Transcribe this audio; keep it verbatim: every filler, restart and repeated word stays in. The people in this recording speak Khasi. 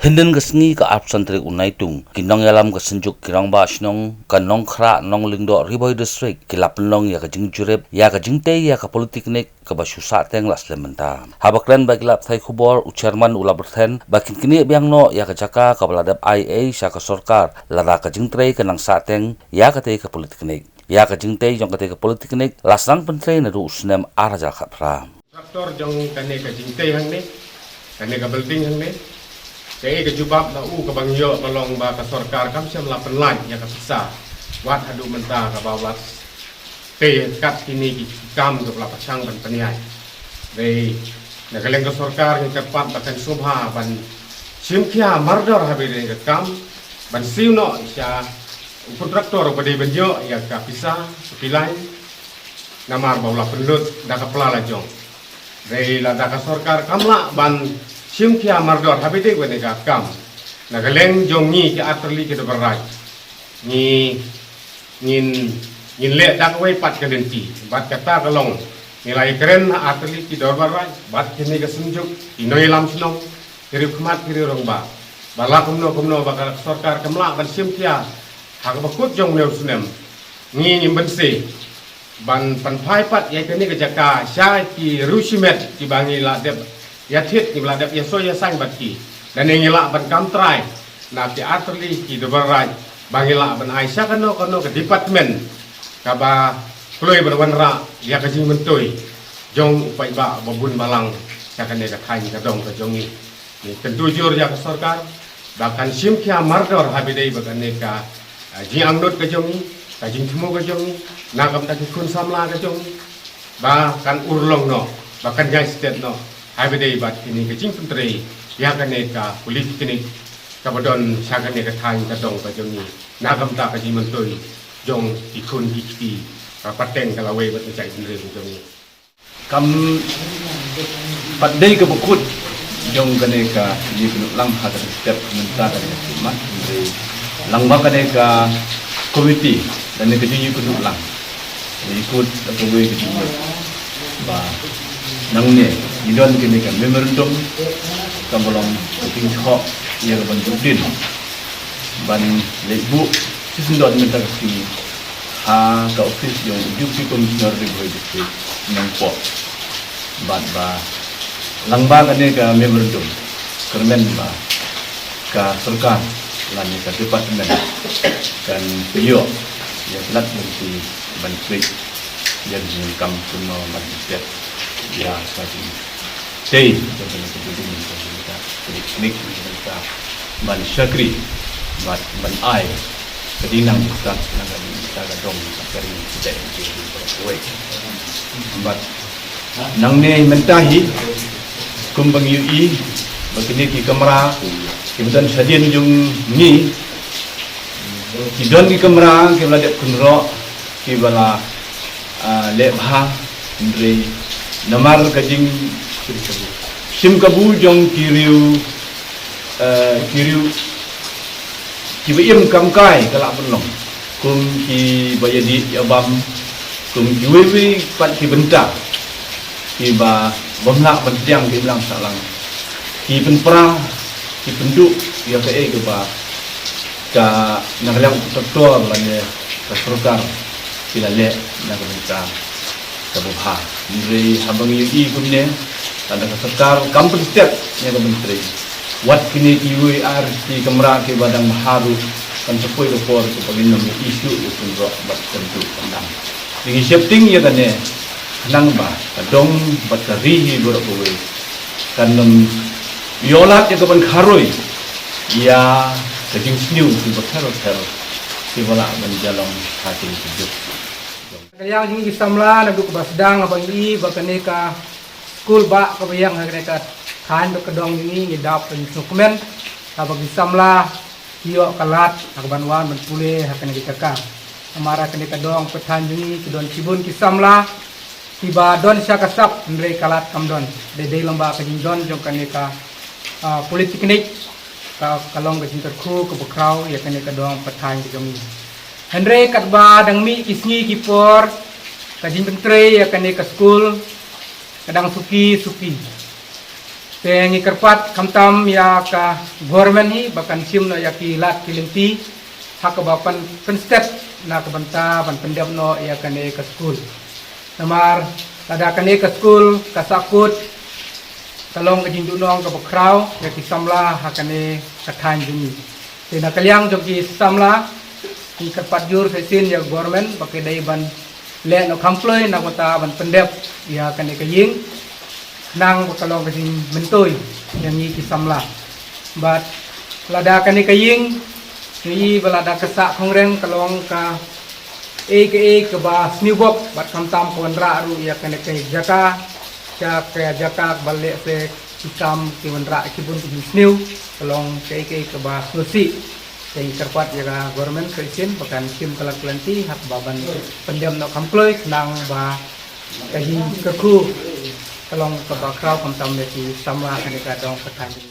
Hynnin ka sngi ka arphew san tarik u Naitung, ki nongïalam ka Synjuk ki Rangbah Shnong ka Nongkhrah Nonglyngdoh Ri Bhoi District ki la pynlong ïa ka jingjurip ïa ka jingtei ïa ka polytechnic kaba shu sahteng la slem mynta. Haba kren bad ki lad pathai khubor, u chairman u la bteng ba kin knieh biang noh ïa ka jaka kaba la dep ai ei sha ka sorkar lada ka jingtrei ka nang sahteng ïa katei ka polytechnic. Ïa ka jingtei jong katei ka polytechnic la sdang pyntrei naduh u snem ar hajar khatphra. Kontraktor jong kane ka jingtei hangne, kane ka building hangne, kaei ka jubab na u kaba ngi ïoh ka long ba ka sorkar kam shym la pynlait ïa ka pisa wat haduh mynta kaba wat tei kat kine ki kam kaba la pyrshang ban pynïaid. Dei na ka liang ka sorkar ngi kyrpad ba kan sngewbha ban shim khia mardor ha ba dei ka kam, ban siew noh sha u kontraktor uba dei ban ïoh ïa ka pisa, ka pilai, namar ba u la pynlut da ka pla la jong. Dei lada ka sorkar kam lah ban shim khia mardor ha ba dei kane ka kam, na ka liang jong ngi ki artylli ki dorbar raij, ngi ngin, ngin leh da kawei pat ka lynti. Bad kata ka long, ngi la ïakren ha artylli ki dorbar raij bad kine ka Synjuk, ki nongïalam shnong, ki riewkhmat ki riewrangbah, ba la kumno kumno ba ka sorkar kam lah ban shim khia ha kaba kut jong une u snem, ngi ngim banse ban pynphai pat ïa kane ka jaka sha ki riew shimet kiba ngi la dep ïa thied, kiba la dep ïa soi ïa sain bad ki. Lane ngi lah ban kam trai na ki artylli ki dorbar raij ba ngi lah ban ai sha kano kano ka department kaba kloi ban wanrah ïa ka jingmyntoi jong u paidbah ba bun balang sha kane ka thaiñ ka dong ka jong ngi. Ngi kyntu jur ïa ka sorkar ba kan shim khia mardor ha ba dei ba kane ka, ah, jingangnud ka jong ngi, ka jingthmu ka jong ngi, na ka bynta ki khun samla ka jong ngi, ba kan urlong noh, ba kan ïai stet noh ha ba dei bad kine ka jingpyntrei ïa kane ka polytechnic kaba don sha kane ka thaiñ ka dong ka jong ngi, na ka bynta ka jingmyntoi jong ki khun ki kti, ka pateng ka lawei bad ka jaitbynriew ka jong ngi. Kam pat dei kaba kut jong kane ka ïakynduh lang ha kane ka step mynta kane ka step ma, hynrei lyngba kane ka komiti kane ka jingïakynduh lang, ïakut da kawei ka jingmut ba nangne ngi don kane ka memorandum kaba long ka jingshoh ïa ka ban bud dien ban leit buh shisyndon mynta ka sngi ha ka ophis jong u Deputy Commissioner Ri Bhoi District Nongpoh. Bad ba lyngba kane ka memorandum kyrmen ba ka sorkar lane ka department kan ïoh ïa ka lad lynti ban peit ïa ka jingkam kumno ban peit ïa ka jing Tei, ka jingkam ka jingkam ka jingkam ka jingkam ka jingkam ban shakri, ban, ban ai ka dei nang ka, nang ka, nang ka dong ka ri ka dei ka dei ka wei. Bad nangne mynta hi kumba ngi ïohi ba kine ki kamra ki ba don shadien jong ngi, ki don ki kamra ki ba la dep kynroh, ki ba la, ah, leh bha, hynrei namar ka jingshim kabu jong ki riew, eh, ki riew ki ba im kam kai ka la pynlong kum ki ba ïadih ïabam, kum kiwei wei pat ki bynta ki ba bym lah ban pdiang ki imlang sahlang, ki pynpra, ki pynduh ïa kaei kaba ka na ka liang u kontraktor lane ka sorkar ki la leh na ka bynta kaba bha. Hynrei haba ngi ïohi kumne, lada ka sorkar kam pynstep ïa ka ban trei, wat kine kiwei ar ki kamra ki ba dang bha ruh, kan sa poi ka por kaba ngin nym ïohi shuh ïa u kynroh bad kynduh kyndan. Te ngi sheptieng ïa kane khnang ba ka dong bad ka ri hi baroh kawei kan nym ïoh lad ïa ka ban kharoi ïa ka jingsniew kiba pher pher kiba lah ban ïa long ha kine ki juk. Ka liang jong ngi ki samla naduh kaba sdang haba ngi i ba kane ka skul ba kaba ïeng ha kane ka thaiñ bad ka dong jong ngi, ngi dap ban sngewkmen haba ki samla ki ïoh ka lad ha ka ban wan ban pule ha kane ka jaka. Namar ha kane ka dong ka thaiñ jong ngi ki don shibun ki samla kiba don sha ka sap, hynrei ka lad kam don. Dei dei lyngba ka jingdon jong kane ka, ah, polytechnic, ka, ka long ka jingkyrkhu kaba khraw ïa kane ka dong ka thaiñ ka jong ngi. Hynrei katba dang mih ki sngi ki por, ka jingpyntrei ïa kane ka skul ka dang suki suki. Te ngi kyrpad khamtam ïa ka government hi ba kan shim noh ïa ki lad ki lynti ha kaba pyn pynstet na ka bynta ban pyndep noh ïa kane ka skul. Namar lada kane ka skul ka sahkut, ka long ka jingduhnong kaba khraw ïa ki samla ha kane ka thaiñ jong ngi. Te na ka liang jong ki samla, ngi kyrpad jur sa shisien ïa government ba ka dei ban leh noh kham kloi na ka bynta ban pyndep ïa kane ka ïing, khnang ba ka long ka jingmyntoi ïa ngi ki samla. Bad lada kane ka ïing, ngi i ba lada ka sah khongreng ka long ka ei ka ei kaba sniew bok, bad khamtam ka wanrah ruh ïa kane ka jaka, sha ka jaka kaba leh se ki kam ki wanrah ki bun ki jingsniew, ka long ka ei ka ei kaba sngewsih. Te ngi kyrpad ïa ka government sa shisien ba kan shim ka lad ka lynti ha kaba ban pyndep noh kham kloi, khnang ba ka jingkyrkhu ka long kaba khraw khamtam ïa ki samla kane ka dong ka thaiñ.